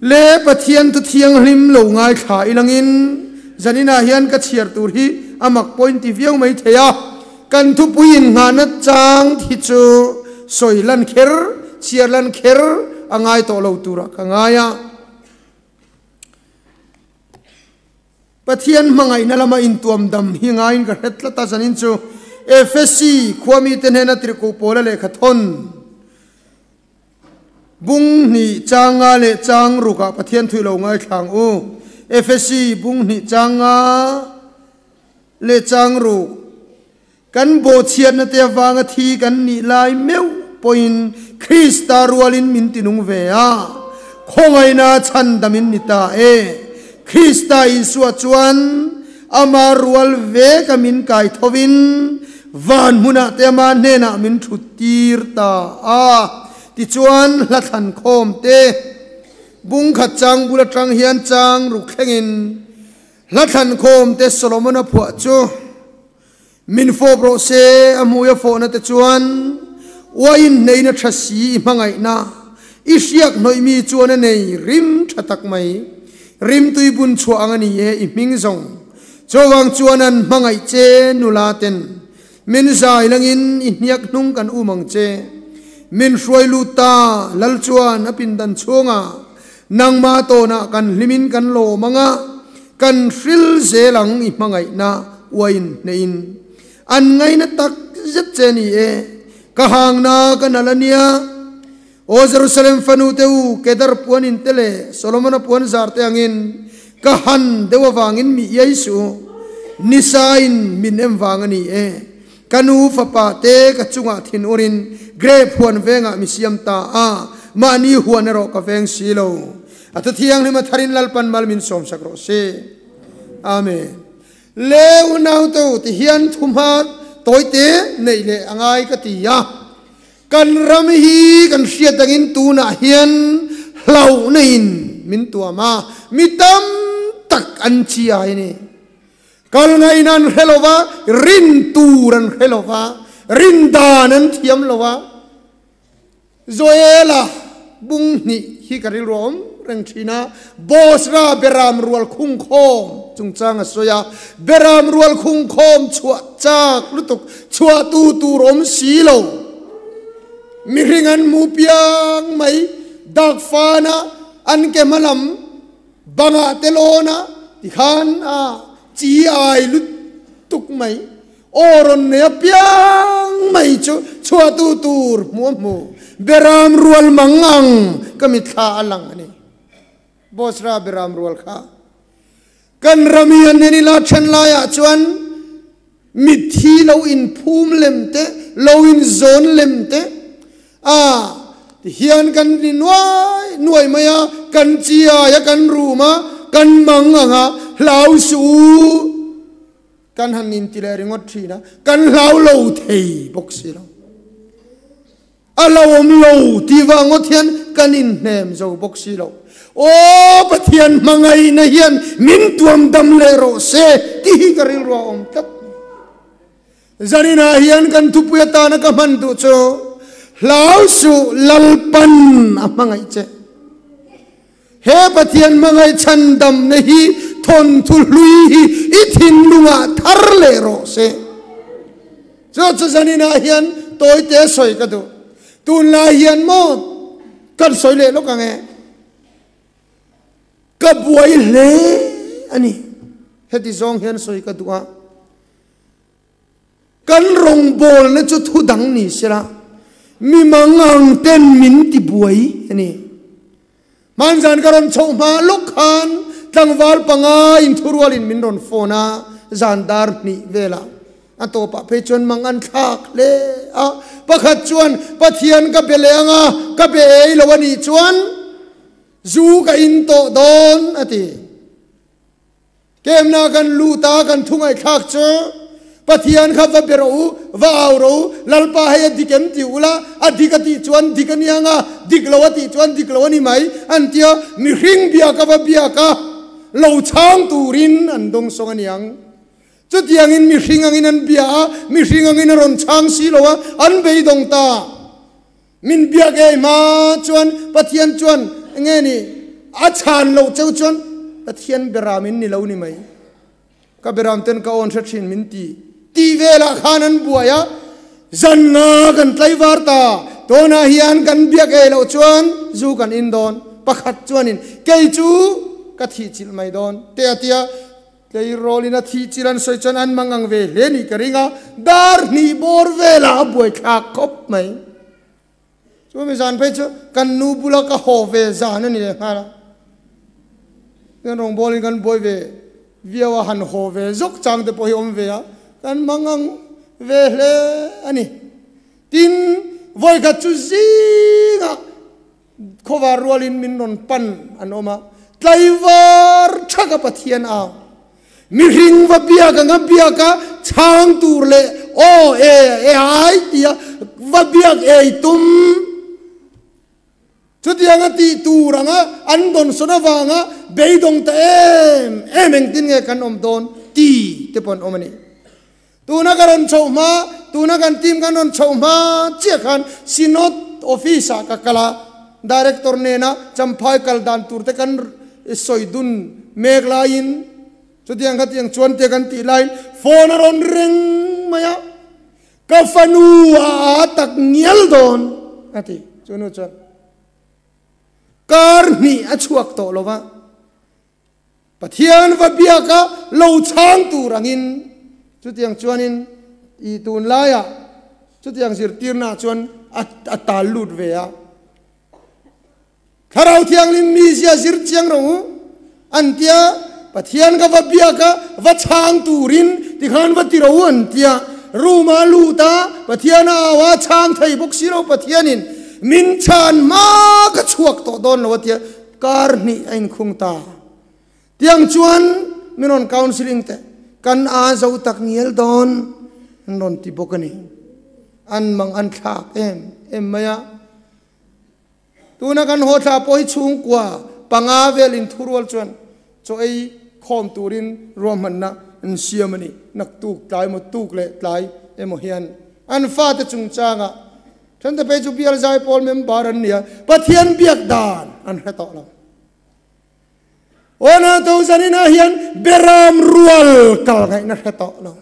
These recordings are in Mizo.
Le Pathian thu thianghlim lo ngaithla ilangin zaninah hian ka chhiar tur hi a mak point ti viau mai thei a, kan thupui innghahna chang hi chu sawi lan kher, chhiar lan kher a ngai tawh lo turah ka ngai a. Pathian hmangaihna lama intuam dam hi ngaiin ka hre tlat a, zanin chu Efesi khuamite hnena tirhkoh pawla lehkha thawn Bung hnih chang nga leh chang rukah Pathian thui lo ngaithlang u. Efesi bung hnih chang nga leh chang ruk. Kan bawhchhiatna te avanga thi kan nih lai meuh pawhin Krista rualin min tinung ve a, khawngaihna chhandamin ni ta e. Krista Isua chuan ama rual veka min kai thovin van hmunah te ama hnenah min thut tir ta a. Tichuan hla thlan khawm te bung khat chang bul atang hian chang ruk thlengin hla thlan khawm te Solomon-a phuah chu min fawp rawh se, a hmui a fawhna te chuan uaiin hneina tha si i hmangaihna i hriak hnawih mi chuan a nei rim tha tak mai. Rim tui bun chhuah ang a ni e i hming zawng. Chuvang chuan an hmangaih che nula ten min zai langin i hniak hnung kan um ang che. Min hruai lut ta lal chuan a pindan chhungah nangmah tawnah kan hlimin kan lawm ang a, kan hril zel ang i hmangaihna uain hneihin an ngaina tak zet che ni e. Ka hangna ka nal a nia. Aw Jerusalem fanu te u, Kedar puan in te leh Solomona puan zar te angin ka han deuh avangin mi iai suh u. Nisain min em vang a ni e. Ka nu fapa te ka chungah thin urin grape huan vengah mi siam ta a, mahni huan erawh ka veng si lo. A thu thianghlim a tharin Lalpan mal min sawmsak rawh se. Amen. Le unau te u, tihian thumha tawite neih leh a ngai ka ti a. Kan ram hi kan hriat dangin tunah hian hlauhna in min tuam a, mi tam tak an chiai a ni. Kal ngaihna an hre lo va, rin tur an hre lo va, rin dan an thiam lo va. Joela bung hnih hi ka rilru a awm reng thin a, Bosra beram rual khungkhawm chungchang a sawi a, beram rual khungkhawm chhuah chak lutuk, chhuah tu tur awm si lo. Mihring an hmu piang mai, dak fana an ke hma lam bangah te lawn a tikhan a chi ai lutuk mai. Aw rawn nei a piang mai chu chhuah tu tur hmu a hmu. Beram rual mang ang ka mitthla a lang a ni. Bosra beram rual kha. Kan ram hi an en ila then laiah chuan mitthi lo inphum lem te, lo inzawn lem te a tihian kan ni nuai nuai mai a, kan chiai a, kan rum a, kan mang ang a, hlau suh u. Kan han inti leh ringawt thin a, kan hlau lo thei bawk si lo. A lo awm lo tih vang ngawt hian kan inhnem zo bawk si lo. Aw Pathian hmangaihna hian min tuam dam leh rawh se tih hi ka rilru a awm tlat. Zaninah hian kan thupui atana ka hman duh chu Hlau suh Lalpan a hmangaih che. He Pathian hmangaih chhandamna hi thawnthu hlui hi i thinlungah thar leh rawh se. Chu chu zaninah hian tawite sawi ka duh. Tunlai hian maw kan sawi leh lawk ang e. Ka buai hle a ni. Heti zawng hian sawi ka duh a. Kan rawngbawlna chu thu dang ni sela, mi mangang ten min ti buai a ni. Hmanzan ka rawn chhoh hma lawk khan tlangval panga inthurualin min rawn phone a, zan dar hnih velah a tawpah phei chuan mang an thlak hle a. Pakhat chuan, Pathian ka be leh ang a, ka be ei lo a nih chuan zu ka in tawh dawn a ti. Kemna kan lut a, kan thu ngaihthlak chu Pathian kha va be rawh u, va au rawh u, Lalpa hei a dik em ti ula, a dik a tih chuan dik a ni ang a, dik lo a tih chuan dik lo a ni mai, an ti a, mihring biak a va biak a, lo chhang turin an dawng sawng a ni ang. Chutiangin mihring angin an bia a, mihring angin a rawn chhang si lo a, an beidawng ta. Min biak ei hma chuan Pathian chuan enge ni? A chhan loh cheu chuan Pathian beram in ni lo ni mai. Ka beram ten ka awn hre thin min ti. Tih velah khan an buai a, zan nga kan tlaivar ta, tunah hian kan biak ei loh chuan zu kan in dawn, pakhat chuanin kei chu ka thih chilh mai dawn te a tia, tleirawlin a thih chilh an sawi chuan an mangang ve hle nih ka ring a, dar hnih bawr velah a buaithlak khawp mai. Chumi zan phei chu kan nu bula ka haw ve zan a ni leh nghal a, kan rawngbawlin kan buai ve viau a, han haw ve zawk chang te pawh hi awm ve a, kan mangang ve hle a ni. Tin, vawikhat chu zingah khawvar rualin min rawn pan an awm a, tlaivar thaka Pathian au. Mihring va biak anga biak a chhang tur leh aw e e ai tia va biak ei tum. Chutianga tih tur anga an dawnsawn avanga beidawng ta em em engtin nge kan awm dawn ti te pawh an awm a ni. Tuna ka rawn chhoh hma, tuna kan team kan rawn chhoh hma chiah khan Synod office ah ka kal a, Director nena Champhai kal dan tur te kan sawi dun mek laiin chutiang khatiang chuan te kan tih laiin phone a rawn reng mai a, ka fanu a aa tak ngial dawn a ti. Chu nu chuan kar hnih a chhuak tawh lo va. Pathian va biaka lo chhang tur angin chutiang chuanin i tunlaiah chutiang zirtirnaah chuan a tal lut ve a. Thlarau Thianghlim mizia zir chiang rawh u an tia, Pathian ka va biaka va chhang turin tikhan va ti rawh u an tia. Room a lut a, Pathian a au a, chhang thei bawk si lo Pathianin min chhan hma ka chhuak tawh dawn lo a tia. Kar hnih a inkhung ta. Tiang chuan min rawn counselling teh, kan a zo tak ngial dawn an rawn ti bawk a ni. An mang an thlak em em mai a. Tuna kan haw thla pawh hi chhungkua panga vel inthurual chuan chaw ei khawm turin ruahmanna an siam a ni. Naktuk tlai emaw tuk leh tlai emaw hian an fate chungchangah Thante phei chu Bial Zaipawl member an nia, Pathian biak dan an hre tawh lo. Aw na to zanin ah hian Beram rual kal ngaihna hre tawh lo.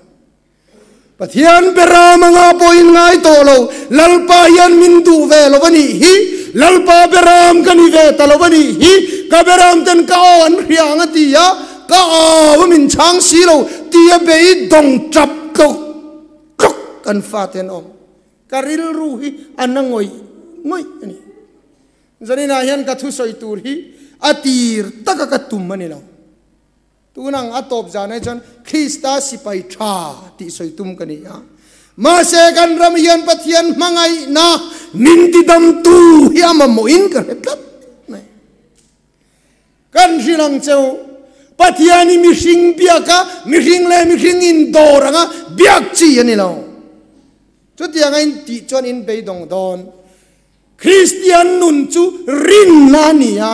Pathian Beram anga pawhin ngai tawh lo, Lalpa hian min duh ve lo a nih hi, Lalpa Beram ka ni ve ta lo a nih hi, ka Beram ten ka aw an hria ang a ti a, ka au a min chhang si lo tia beidawng tap tlawk tlawk kan fate an awm. Ka rilru hi a na ngawih ngawih a ni. Zaninah hian ka thusawi tur hi a tir taka ka tum a ni lo. Tunang a tawp zanah chuan Krista sipai tha tih sawi tum ka ni a. Mahse kan ram hian Pathian hmangaihna min tidamtu hi a mamawhin ka hre tlat mai. Kan hrilh ang cheu, Pathian hi mihring biaka mihring leh mihring indawr anga biak chi a ni lo. Chutiang a intih chuan in beidawng dawn. Kristian nun chu rinna a ni a,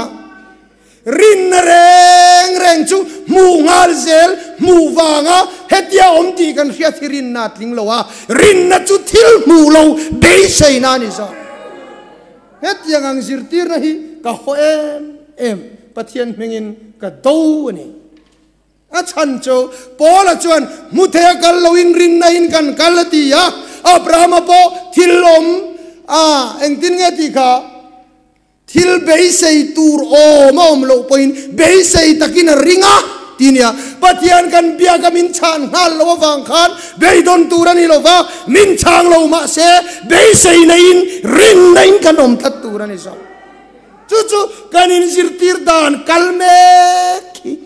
rinna reng reng chu hmuh nghal zel, hmuh vanga hetia awm tih kan hriat hi rinna a tling lo a, rinna chu thil hmuh lo beiseina a ni zawk. Hetiang ang zirtirna hi ka haw em em, Pathian hmingin ka do a ni. A chhan chu Paula chuan hmu thei a kal loin rinna in kan kal a ti a, Abrahama pawh thil awm a engtin nge tih kha thil beisei tur awm a awm loh pawhin beisei takin a ring a ti nia. Pathian kan biak a min chhan nghal loh avang khan Beidawn tur a ni lo va, min chhang lo mah se beisei neiin rinna in kan awm tlat tur a ni zawk. Chu chu kan inzirtir dan kal mek hi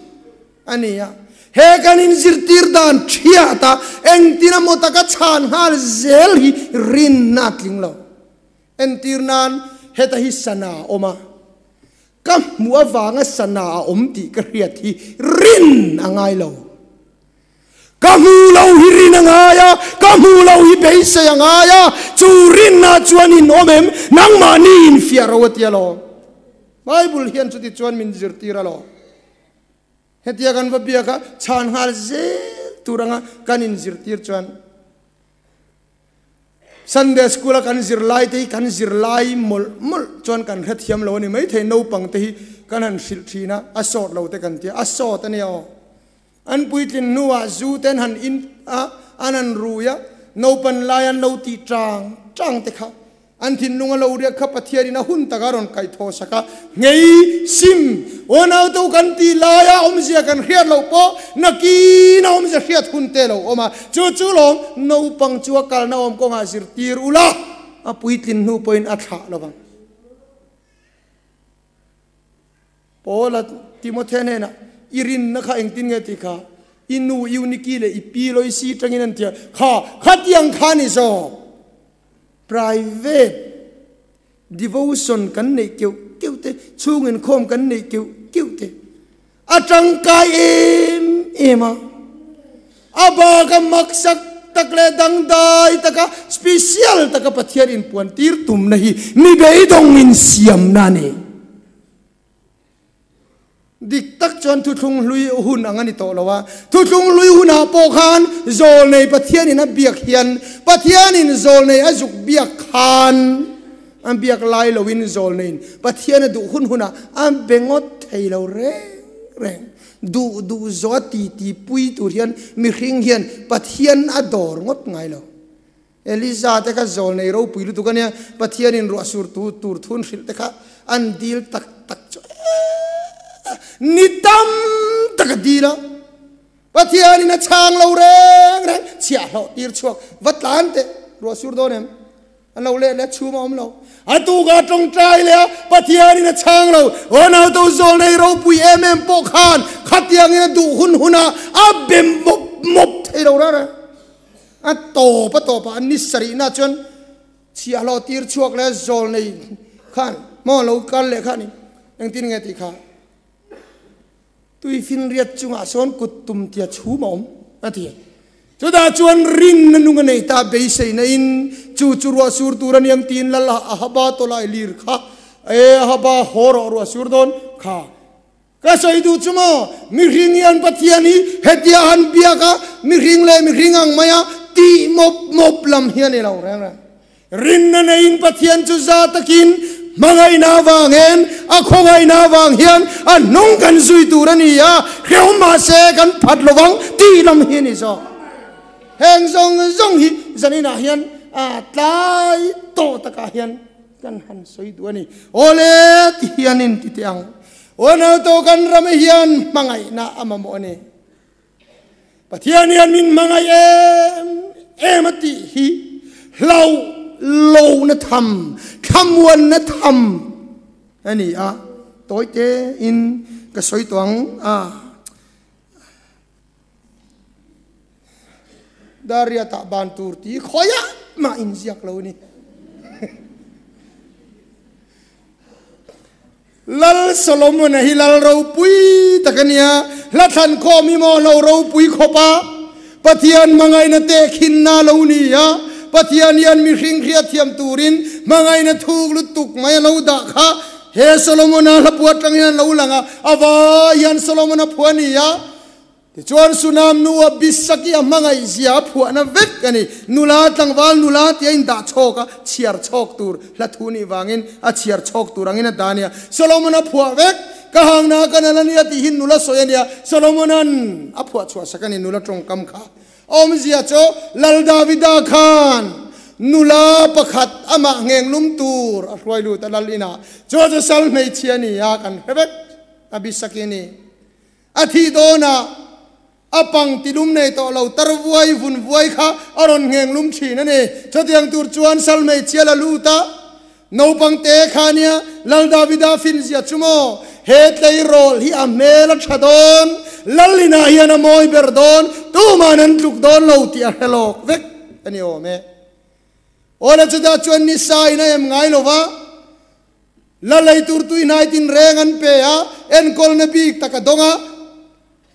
a ni a. He kan inzirtir dan thiat a, engtin emaw taka chhan nghal zel hi rinna a tling lo. Entir nan heta hi sana a awm a, ka hmuh avanga sana a awm tih ka hriat hi rin a ngai lo. Ka hmu lo hi rin a ngai a, ka hmu lo hi beisei a ngai a, chu rinna chuan in awm em? Nangmahni infiah ro a ti alawm. Bible hian chuti chuan min zirtir alawm. Hetia kan va biak a, chhan nghal zel tur anga kan inzirtir chuan Sunday school a kan zirlai te hi kan zirlai mawlh mawlh chuan kan hrethiam lo a ni maithei. Naupang te hi. kan han hrilh thin a, a sawt lo te kan tia, a sawt a nia aw. An puitlin hnuah zu ten han in a, an han rui a, naupan lai an lo tih chang chang te kha an thinlung a lo riak kha Pathianin a hun taka rawn kaihthawh sak a, nghei sim unau to kan tih laia awmzia kan hriat loh pawh nakin a awmzia hriat hun te lo awm a, chu chu lawm naupang chu a kalna awm kawngah zirtir ula a puitlin hnu pawhin a thlah lovang. Paula Timothea hnenah, I rinna kha engtin nge tih kha i nu Euniki leh i pi Loisi tangin an ti a, kha khatiang kha ni zawk. Private devotion kan neih keuh keuh te, chhung inkhawm kan neih keuh keuh te a tangkai em em a. A bak a maksak tak leh dangdai taka special taka Pathian inpuan tir tumna hi mi beidawng insiamna a ni. Dik tak chuan thuthlung hlui hun ang a ni tawh lo a, thuthlung hlui hunah pawh khan zawlnei Pathianin a biak hian Pathianin zawlnei a zuk biak khan a biak lai loin zawlneiin Pathian a duh hun hunah a be ngawt thei lo reng reng. Duh duh zawh a ti ti pui tur hian mihring hian Pathian a dawr ngawt ngai lo. Eliza te kha zawlnei ropui lutuk a nia, Pathianin ruah sur tu tur thun hrilh te kha an dil tak tak chu ni tam tak a dil a, Pathianin a chhang lo reng reng, chhiahhlawh tir chhuak va tlan teh ruah sur dawn em? An lo let leh chhum a awm lo. A tuka tawngtai leh a Pathianin a chhang lo. Aw nauto zawlnei ropui em em pawh khan khatiangin a duh hun hunah a be mawp mawp thei lo rara. A tawp a tawpah an ni sarihna chuan chhiahhlawh tir chhuak leh zawlnei khan maw lo kal leh kha a ni. Engtin nge tih kha? Tuifinriat chungah sawn kut tum tia chhum a awm, a ti. Chutah chuan rinna nung a nei ta beiseina in chu chu ruah sur tur a niang tiin lal Ahaba tawlai lir kha, E Ahaba, haw rawh ruah sur dawn kha. Ka sawi duh chu maw, mihring hian Pathian hi hetia han biak a, mihring leh mihring ang mai a tih mawp mawp lam hi a ni lo reng reng. Rinna neiin Pathian chu za takin hmangaihna avangin a khawngaihna avang hian a hnung kan zui tur a ni a, hrehawm mahse kan phat lovang tih lam hi a ni zawk. Heng zawng zawng hi zaninah hian a tlai tawh takah hian kan han sawi duh a ni. Awle ti hianin ti teh ang. Unau tawh kan ram hian hmangaihna a mamawh a ni. Pathian hian min hmangaih em em a tih hi hlauh lohna tham, thlamuanna tham a ni a, tawi tein ka sawi tawh ang a. Dariatah ban tur ti khawiah mah inziak lo a ni. Lal Solomon-a hi lal ropui tak a nia, hla thlan khawm hi maw hlo ropui khawp a, Pathian hmangaihna tehkhinna a lo ni a, Pathian hian mihring hriatthiam turin hmangaihna thuk lutuk mai a lo dah kha he Solomon-a hla phuah atang hian a lo lang a, a vai hian Solomon-a phuah a ni a. Tichuan Sunam nu a Bisaki a hmangaih zia a phuahna vek a ni. Nula tlangval nula tia indah chhawk a chhiar chhawk tur hla thu nih vangin a chhiar chhawk tur angin a dah a nia. Solomon a phuah vek, Ka hangna ka nal a nia tih hi nula sawi a nia. Solomonan a phuah chhuah sak a ni nula tawngkam kha. Awmzia chu Lal Davida khan nula pakhat amah nghenglum tur a hruai lut a Lal inah. Chu chu sal hmeichhia a ni a kan hre vek a Bisaki a ni. A thih dawnah a pang tilum nei tawh lo tar vuai vun vuai kha a rawn ngheng lum thin a ni. Chutiang tur chuan sal hmeichhia la lut a, naupang te kha nia Lal Davida finzia chu maw he tleirawl hi a hmel a tha dawn, Lal inah hian a mawi ber dawn, tuman an tluk dawn lo tih a hre lawk vek a ni awm e. Awle chutah chuan nisa in a em ngai lo va. La lei tur tuihnai tinreng an pe a, enkawlna bik tak a dawng a,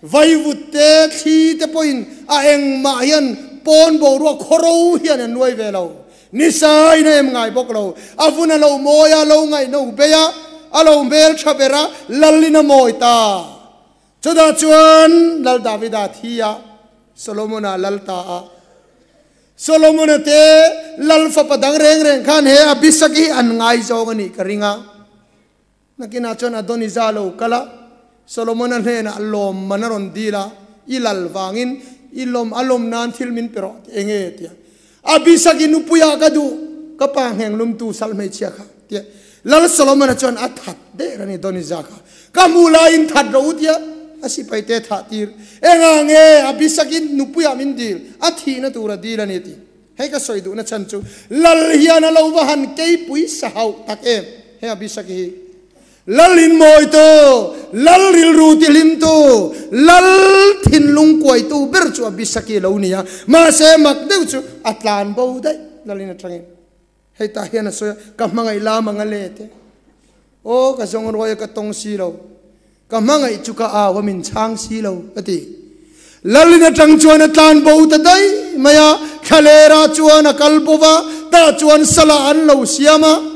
vaivut te, thli te pawhin a engmah hian pawn boruak khawro hian a nuai ve lo. Nisa in a em ngai bawk lo. A vun a lo mawi a, lo ngaihno bei a, a lo hmel tha ber a, Lalin a mawi ta. Chutah chuan Lal Davida thi a, Solomona lal ta a. Solomona te lal fapa dang reng reng khan he Abishag hi an ngaizawng a nih ka ring a. Nakinah chuan Adonijah lo kal a, Solomona hnenah lawmman a rawn dil a, I lal vangin i lawm a lawm nan thil min pe rawh ti enge tia Abisag i nupuiah ka duh ka pa ngheng lumtu sal hmeichhia kha tia Lal Solomona chuan a that der a ni Adonijah kha ka hmuh laiin that rawh u tia a sipai te thah tir engah nge Abisag i nupuiah min dil a thihna tur a dil a ni ti Hei ka sawi duhna chhan chu Lal hian a lo va han keipui sa hauh tak em he Abisag hi. Lal inmawitu, Lal rilru tihlimtu, Lal thinlung kuaitu ber chu Abisaki a lo ni a, mahse mak deuh chu a tlan bo daih Lalin atangin. Hei tah hian a sawi a, ka hmangaih lam ang a let e. Aw ka zawng ruai a ka tawng si lo, ka hmangaih chu ka au a min chhang si lo a ti. Lalin atang chuan a tlan bo ta daih mai a, thlalera chuan a kal bo va, tah chuan sala an lo siam a.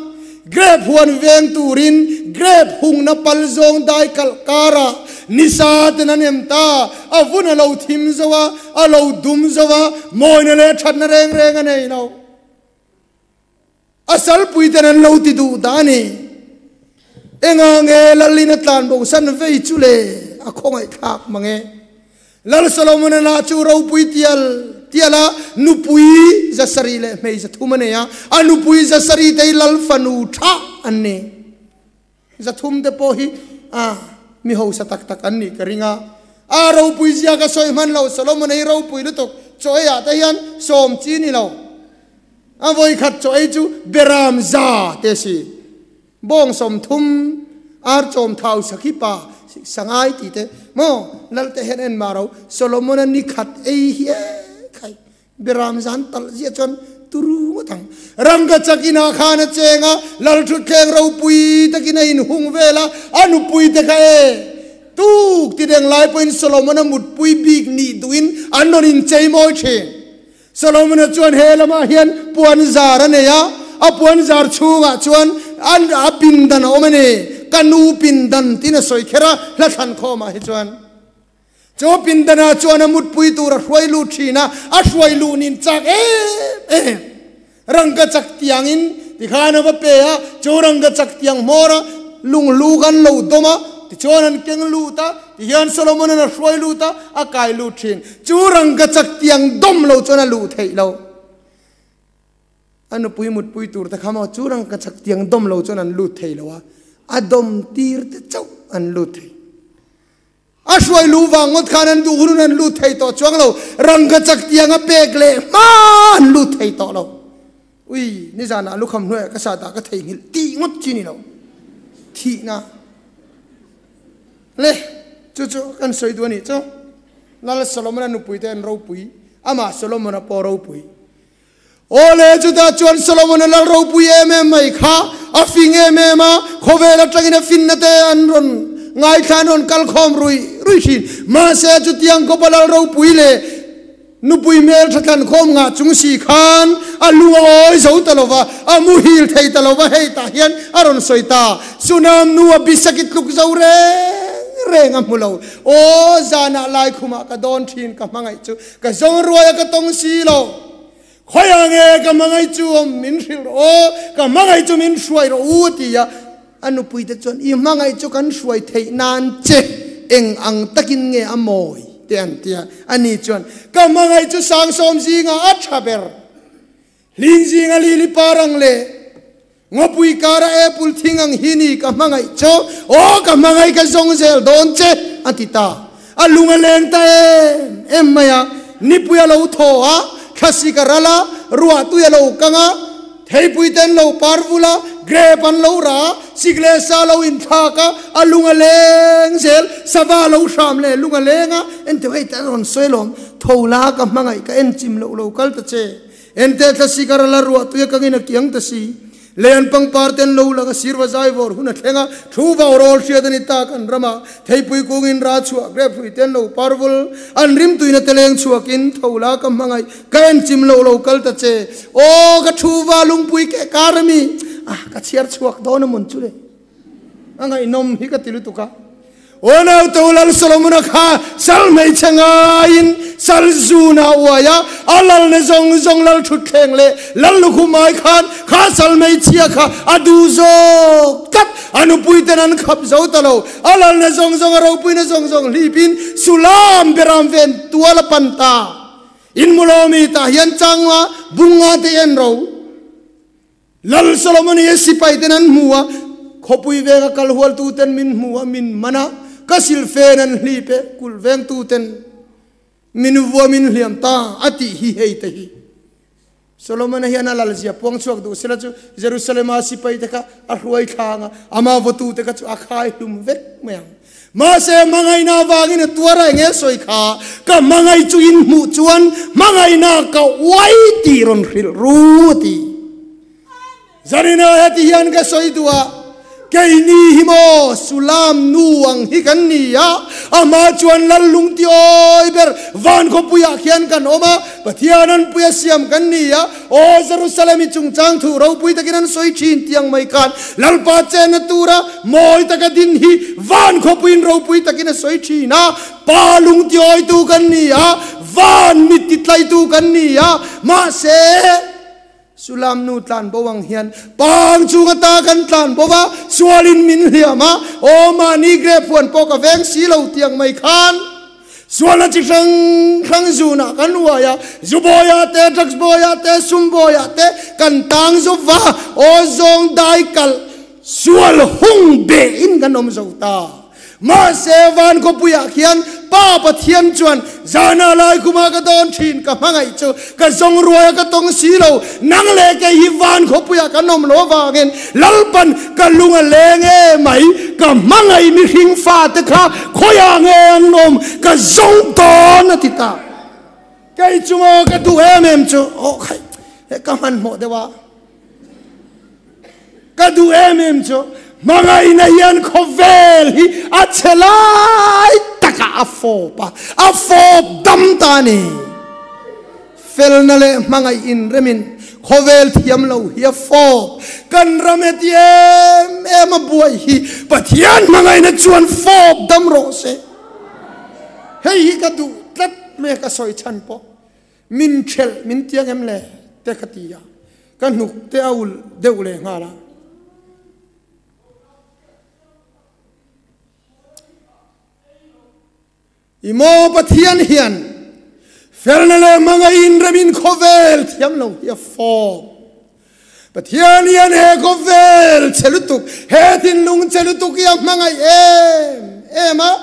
Grape huan veng turin grape hungna pal zawng dai kalh karah nisa ten an em ta, a vun a lo thim zo a, a lo dum zo a, mawina leh thatna reng reng a nei lo. A salpui ten an lo ti duh dah a ni. Enga nge Lalin a tlan bo san vei chu le a khawngaih thlak mang e. Lal Solomon-a lah chu ropui tial tial a nupui zasarih leh hmei zathum a nei a, a nupui zasarih te hi Lal fanu tha an ni. Zathum te pawh hi a mi hausa tak tak an nih ka ring a. A ropui zia ka sawi hman lo, Solomon-a hi ropui lutuk, chaw eiah te hian sawm chi ni lo. A vawikhat chaw ei chu beram za te si. Bawng 30, ar chawm thau sakhi pa sangai tih te maw lal te hian en mah ro Solomon-a ni khat ei hi e khai beram zan talh ziah chuan turu ngawt ang. Rangkachak inah khan a cheng a, lal thutthleng ropui takin a inhung vel a, a nupui te kha e tuk ti deng lai pawhin Solomon-a mutpui bik nih duhin an rawn inchei mawi thin. Solomona chuan he lamah hian puan zar a nei a, a puan zar chhungah chuan a pindan a awm a ni. Ka nu pindan tiin a sawi kher a, hla thlan khawmah hi chuan. Chu pindanah chuan a mutpui tur a hruai lut thin a, a hruai luh nin chak em em. Rangka chak tiangin tikhan a va pe a, chu rangka chak tiang hmawra lunghlu khan lo dawm a, tichuan an keng lut a, Tihian Solomon-a'n a hruai lut a, a kai lut thin. Chu rangkachak tiang dawm lo chuan a luh theih lo. A nupui mutpui tur te kha maw chu rangkachak tiang dawm lo chuan an lut thei lo a, a dawm tir te chauh an lut thei. A hruai luh vang ngawt khan an duh hunun an lut thei tawh chuang lo, rangkachak tiang a pek leh hma an lut thei tawh lo. Ui, nizanah lukham hnuaiah ka sat ah ka theihnghilh tih ngawt chi ni lo. Thihna. Le, chu chu kan sawi duh a nih chu. Lal Solomon-a nupuite an ropui, amah Solomon-a pawh ropui. Aw le, chutah chuan Solomon-a lal ropui em em mai kha a fing em em a, khawvel atangin a finna te an rawn ngaithla, an rawn kal khawm ruih ruih thin. Mahse, chutiang khawpa lal ropui leh Nupui hmel tha thlan khawm ngah chung si khan a lung a awi zo ta lo va, a muhil thei ta lo va, hei tah hian a rawn sawi ta, Sunam nu a bisaki tluk zo reng reng a hmu lo, aw zanah laikhumah ka dawn thin ka hmangaih chu ka zawng ruai a ka tawng si lo, khawiah nge ka hmangaih chu awm min hrilh rawh aw, ka hmangaih chu min hruai rawh u a ti a, a nupui te chuan i hmangaih chu kan hruai theih nan che eng ang takin nge a mawi? Te an ti a, ani chuan, Ka hmangaih chu sangsawm zingah a tha ber. Hling zinga lili par ang leh ngawpui kara apple thing ang hi ni ka hmangaih chu. Aw, ka hmangaih ka zawng zel dawn che, a ti ta. A lung a leng ta em em mai a, nipui a lo thaw a, thlasik a ral a, ruahtui a lo kang a, Theipui te an lo par vul a, grape an lo rah a, sik leh sa lo inthlak a, a lung a leng zel, sava lo hram leh lung a leng a, ente hei te an rawn sawi alawm, tho la ka hmangaih ka en chim loh lo kal ta che, ente thlasik a ral a ruah tui a kangin a kiang ta si, lei an pangpar te an lo lang a, sirva zai vawr hun a thleng a, thu vau rawl hriat a ni ta kan rama, Theipui kungin ra chhuah grape hrui te an lo par vul, an rimtuina te leng chhuakin tho la ka hmangaih ka en chim lo lo kal ta che, aw ka thu va lungpui keh kar ami, ah ka chhiar chhuak dawn a mawn chu le, a ngaihnawm hi ka ti lutuk a. Aw nauto Lal Solomona kha sal hmeichhe ngaiin sal zun a uai a, a lalna zawng zawng lal thutthleng leh lal lukhum ai khan kha sal hmeichhia kha a duh zawk tlat. A nupuiten an khap zo ta lo. A lalna zawng zawng, a ropuina zawng zawng hlipin Sulam beram ven tual a pan ta. In Mulawmi tah hian changa bunga te en ro. Lal Solomon hi a sipaiten an hmu a, khawpui venga kal hualtuten min hmu a, min man a, ka silfen an hlip e, kulh vengtuten min vua min hliam ta, a tih hi hei te hi. Solomon-a hian a lalzia puang chhuak duh sela chu Jerusalem-a sipaite kha a hruai thlang a, ama vawtute kha chu a khai hlum vek mai ang. Mahse, hmangaihna avangin a tuar a, enge sawi kha? Ka hmangaih chu in hmuh chuan hmangaihna ka uai tih rawn hrilh ru a ti. Zarina heti hian ka sawi duh a, keini hi maw Sulam nu ang hi kan ni a, amah chuan lal lung ti awi ber van khawpuiah khian kan awm a, Pathian an puia siam kan ni a, Aw Jerusalem i chungchang thu ropui takin an sawi thin tiang mai khan Lalpa chenna tura mawi taka din hi van khawpuiin ropui takin a sawi thin a, Pa lung tiawitu kan ni a, van mit titlaitu kan ni a, mahse Sulam nu tlan bo ang hian pang chung ata kan tlan bo va, sualin min hliam a, aw mahni grep huan pawh ka veng si lo tiang mai khan. Sualna chi hrang hrang zunah kan uai a, zu bawiah te, drugs bawiah te, sum bawiah te kan tang zo va, aw zawng dai kalh sual hung behin kan awm zo ta. Mahse van khawpuiah khian Pa Pathian chuan zana lai khuma ka dawn thin ka hmangaih chu ka zawng ruai a ka tawng si lo, nang leh kei hi van khawpuiah kan awm lo avangin Lalpan ka lung a leng e mai, ka hmangaih mihring fate kha khawiah nge an awm ka zawng dawn a ti ta. Kei chu maw ka duh em em chu aw khai he ka hmanhmawh deuh a, ka duh em em chu hmangaihna hian khawvel hi a chhe lai takah a fawp a, a fawp dam ta a ni. Felna leh hmangaih inremin khawvel thiam lo hi a fawp. Kan ram heti em em a buai hi Pathian hmangaihna chuan fawp dam rawh se. Hei hi ka duh tlat mai a, ka sawi chhan pawh min ṭhelh min tiang em le te ka ti a, ka hnuk te a ulh deuh leh nghal a. I maw Pathian hian felna leh hmangaih inremin khawvel thiam lo hi a fawm. Pathian hian he khawvel che lutuk, he thinlung che lutuk hi a hmangaih em em a.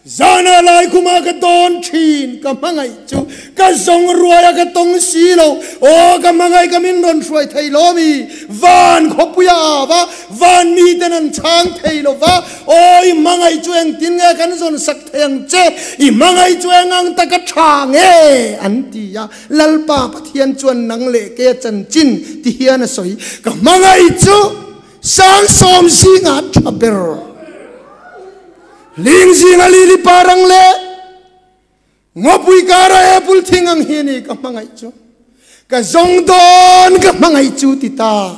Zana lai khumah ka dawn thin, ka hmangaih chu ka zawng ruai a ka tawng si lo. Aw ka hmangaih ka min rawn hruai thei lo mi, van khawpuia a va, van miten an chhang thei lo va. Aw i hmangaih chu engtin nge kan zawn sak thei ang che, i hmangaih chu eng ang taka tha nge an ti a. Lalpa Pathian chuan nang leh kei a chanchin ti hian a sawi, ka hmangaih chu sang sawm zingah tha ber. Ling zinga lili parang leh ngawpui kara apple thing ang hi a ni ka hmangaih chu. Ka zawng dawn ka hmangaih chu ti ta.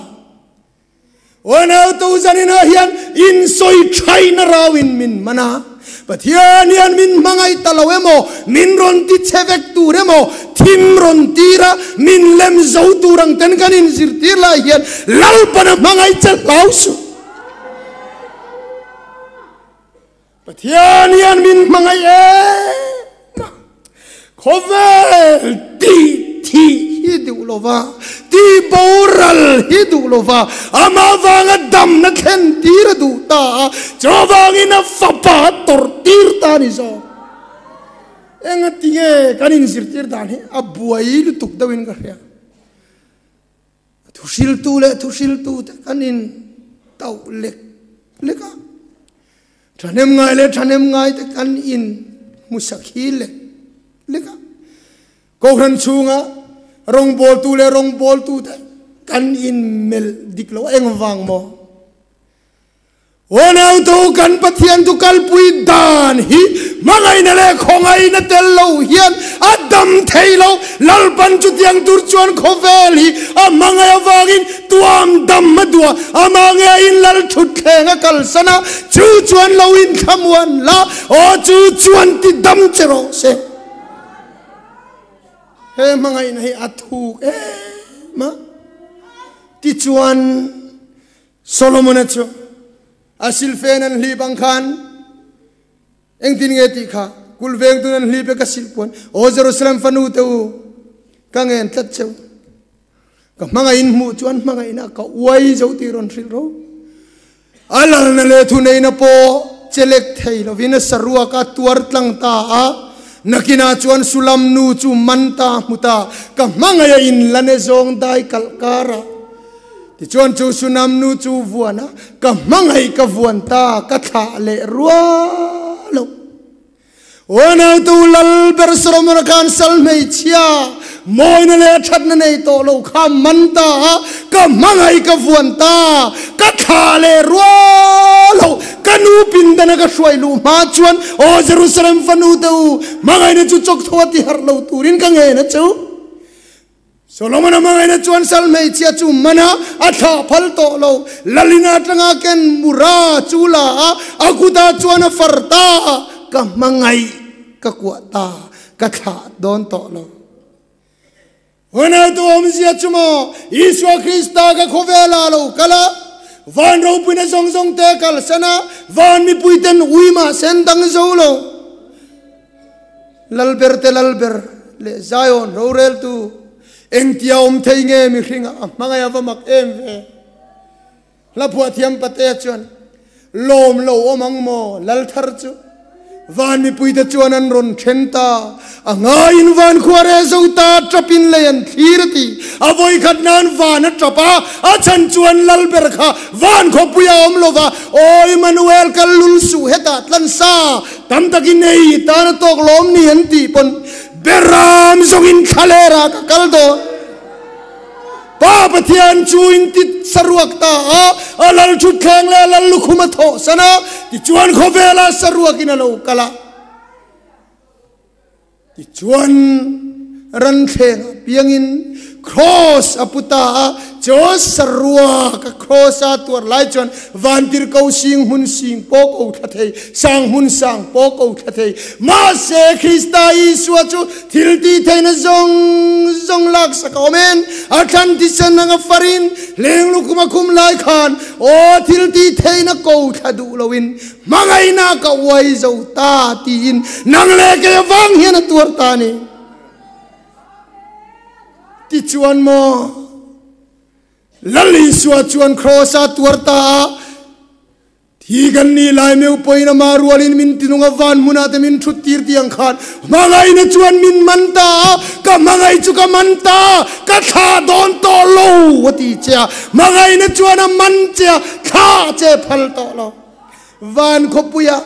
Unau tu zaninah hian insawi thaina rauin min man a. Pathian hian min hmangaih ta lo emaw, min rawn ti chhe vek tur emaw, thim rawn tir a, min lem zo tur ang ten kan inzirtir lai hian Lalpana hmangaih che hlau suh. Pathian hian min hmangaih em a, khawvel tih thih hi duh lo va, tih boral hi duh lo va, amah vanga damna thlen tir a duh ta a, chuvangin a fapa a tawrh tir ta a ni zawk. Engatinge kan inzirtir dan hi a buai lutuk deuhin ka hria. Thuhriltu leh thuhriltute kan in tauh lek lek a, thahnem ngai leh thahnem ngaite kan in hmusak hi lek lek a, Kohhran chhunga rawngbawltu leh rawngbawltute kan in melh dik lo engvang maw? Unautu kan Pathian chu kalpui dan hi hmangaihna leh khawngaihna tel lo hian a dam thei lo. Lalpan chutiang tur chuan khawvel hi a hmangaih avangin tuam dam a duh a, amah ngeiin lal thutthleng a kalsan a, chu chuan lo inthlamuan la, aw chu chuan ti dam che rawh se. He hmangaihna hi a thuk em a, tichuan Solomona chu A silfen an hlip ang khan engtin nge tih kha kulh vengtun an hlip e ka silhpuan. Aw Jerusalem fanu te u, ka ngen tlat cheu. Ka hmangaih hmuh chuan hmangaihna ka uai zo tih rawn hrilh ro. A lalna leh thuneihna pawh chelek thei lovin a saruak a tuar tlang ta a, nakinah chuan Sulam nu chu man ta hmu ta, ka hmangaih a inlan e zawng dai kalh kar a. Tichuan chu Sunam nu chu vuan a, ka hmangaih ka vuan ta, ka thlah leh rual lo. Unautu lal ber Solomon-a khan sal hmeichhia mawina leh thatna nei tawh lo kha man ta a, ka hmangaih ka vuan ta, ka thlah leh rual lo, ka nu pindana ka hruai luh hma chuan, Aw Jerusalem fanu te u, hmangaihna chu chawk tho a ti harh lo turin ka ngen a che u. Solomon-a hmangaihna chuan sal hmeichhia chu man a, a thlah phal tawh lo. Lalina atanga ken mura chu la a, a kutah chuan a far ta a, ka hmangaih ka kuah ta, ka thlah dawn tawh lo. Unautu awmzia chu maw, Isua Krista ka khawvelah lo kal a, van ropuina zawng zawng te kalsan a, van mipuiten ui mah sen dang zo lo. Lalberte Lalber leh Zion roreltu engtia awm thei nge mihringah a hmangaih a va mak em ve? Hla phuahthiam Patea chuan, Lawm lo awm ang maw lal thar chu? Van mipuite chuan an rawn then ta, a ngaiin van khua reh zo ta tapin lei an thlir a ti. A vawikhat nan van a tap a, a chhan chuan Lalber kha van khawpuia awm lova, Aw Immanuel kal lul suh hetah tlansa Tam takin ei tan a tawk lawm ni an tih pawn Beram zawngin thlaler ah ka kal dawn. Pa Pathian chu in ti saruak ta a, a lal thutthleng leh a lal lukhum a thawh san a, tichuan khawvela saruakin a lo kal a. Tichuan ranthleng ah piangin Cross a pu ta a, chaw saruak a cross a tuar lai chuan vantirhko sing hmun sing pawh ko thla thei, sang hmun sang pawh ko thla thei. Mahse Krista Isua chu thil tih theihna zawng zawng laksak a awm en, a thlan thisen anga farin hleng lukhum a khum lai khan aw thil tih theihna ko thla duh loin Hmangaihna ka uai zo ta tiin nang leh kei avang hian a tuar ta a ni. Tichuan maw Lal Isua chuan Kraws a tuar ta a, thi kan nih lai meu pawhin ama rualin min tinung a, van hmunah te min thut tir tih ang khan hmangaihna chuan min man ta a, ka hmangaih chu ka man ta, ka thlah dawn tawh lo a ti che a, hmangaihna chuan a man che a, thlah che phal tawh lo. Van khawpuia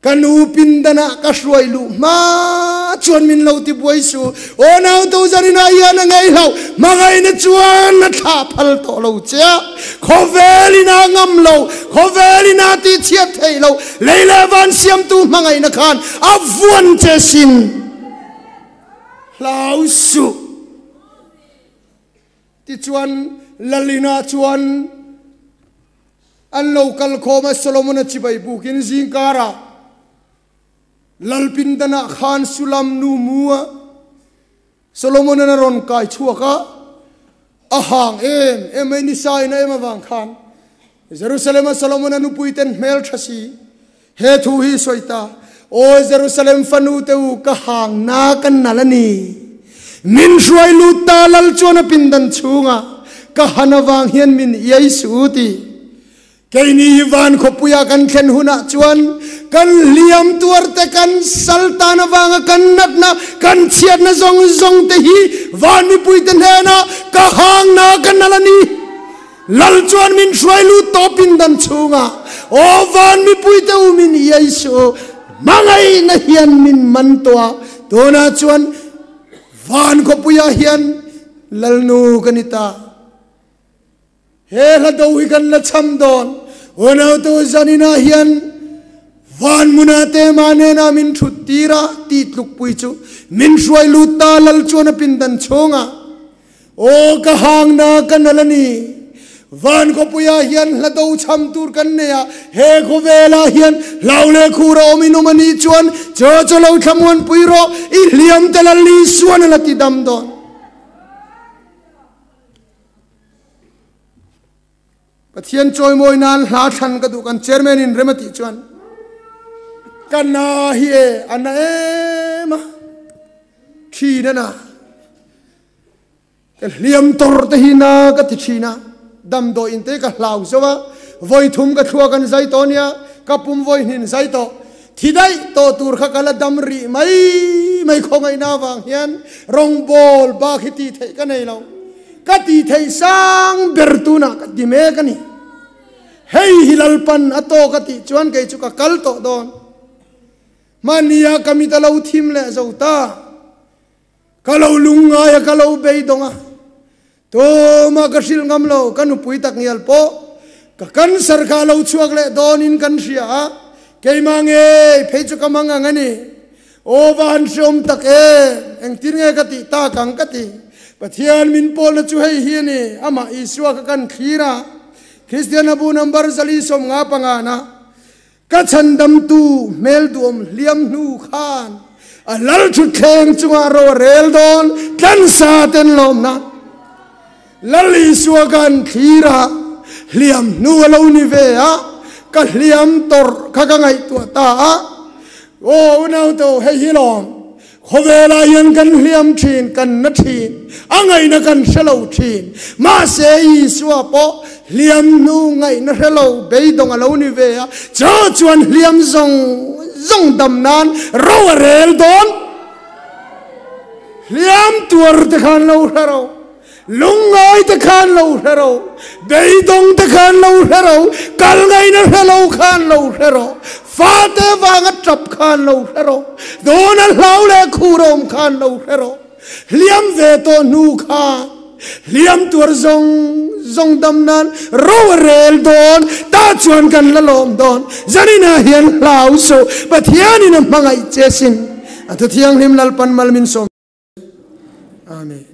ka nu pindanah ka hruai luh hma chuan min lo ti buai su. Aw nau to zarina hian a ngei hloh hmangaihna chuan a thlah phal tawh lo che a. Khawvel in a ngam lo, khawvel in a tih chhiat theih lo, lei leh van siamtu hmangaihna khan a vuan che sin. Hlau suh. Tichuan Lalina chuan An lo kal khawm a, Solomon-a chibai bukin zingkarah Lalpindanah khan Sulam nu mu a Solomon-an a rawn kai chhuak a, a hang em em mai nisa in a em avang khan Jerusalem-a Solomon-a nupuiten hmel tha si he thu hi sawi ta, Aw Jerusalem fanu te u, ka hang na ka nal a ni. Min hruai lut ta lal chuan a pindan chhungah ka han avang hian min iai suh u ti. Keini hi van khawpuia kan thlen hunah chuan kan hliam tuar te, kan sal tan avanga kan natna, kan chhiatna zawng zawng te hi van mipuite hnenah ka hang na ka nal a ni. Lal chuan min hruai lut tawh pindan chhungah, Aw van mipuite u min iai suh u, hmangaihna hian min man tawh a, tunah chuan van khawpuiah hian Lalnu ka ni ta. He hla do hi kan la cham dawn. Unautu zaninah hian van hmunah te mah nena min thut tir a tih tlukpui chu min hruai lut ta Lal chuan a pindan chhungah, Aw ka hangna ka nal a ni. Van khawpuiah hian hla do chham tur kan nei a, he khawvelah hian hlau leh khur a awm in awm a nih chuan chaw chaw lo thlamuanpui rawh, i hliam tel a Lisuan a la ti dam dawn. Pathian chawimawi nan hla thlan ka duh kan chairman in rem a tih chuan ka na hi e a na em a thin a na ka hliam tawr te hi na ka ti thin a damdawi in te ka hlau zo a vawi thum ka thluak an zai tawh nia ka pum vawi hnin zai tawh thi daih tawh tur kha ka la dam rih mai mai khawngaihna avang hian rawngbawl bak hi tih theih ka nei lo. Ka tih theih sang ber tunah ka ti mek a ni. Hei hi Lalpan a tawk a tih chuan kei chu ka kal tawh dawn. Hmania ka mit a lo thim leh zo ta. Ka lo lungngai a, ka lo beidawng a. Tumah ka hrilh ngam lo, ka nupui tak ngial pawh ka cancer kha a lo chhuak leh dawnin kan hria a, keimah ngei phei chu ka mang ang a ni. Aw va han hreawm tak em! Engtin nge ka tih tak ang ka ti. Pathian min pawlna chu hei hi a ni, amah Isua kha kan thlir a, Kristian Abu number 455 na ka chhandamtu hmel duhawm hliam hnu khan a lal thutthleng chungah ro a rel dawn tlansa ten lawmna Lal Isua kan thlir a, hliam hnu a lo ni ve a, ka hliam tawrh kha ka ngaihtuah ta a. Aw unau to, hei hi lawm, khawvelah hian kan hliam thin, kan na thin, a ngaihna kan hre lo thin. Mahse Isua pawh hliam hnu ngaihna hre lo beidawng a lo ni ve a, chu chuan hliam zawng zawng dam nan ro a rel dawn. Hliam tuar te khan lo hre ro, lungngai te khan lo hre ro, beidawng te khan lo hre ro, kal ngaihna hre lo khan lo hre ro, fate vanga tap khan lo hre ro, dawna hlau leh khur awm khan lo hre ro, hliam ve tawh hnu khan hliam tuar zawng zawng dam nan ro a rel dawn, tah chuan kan la lawm dawn. Zaninah hian hlau suh, Pathianin a hmangaih che sin. A thu thianghlim Lalpan mal min sawm. Amen.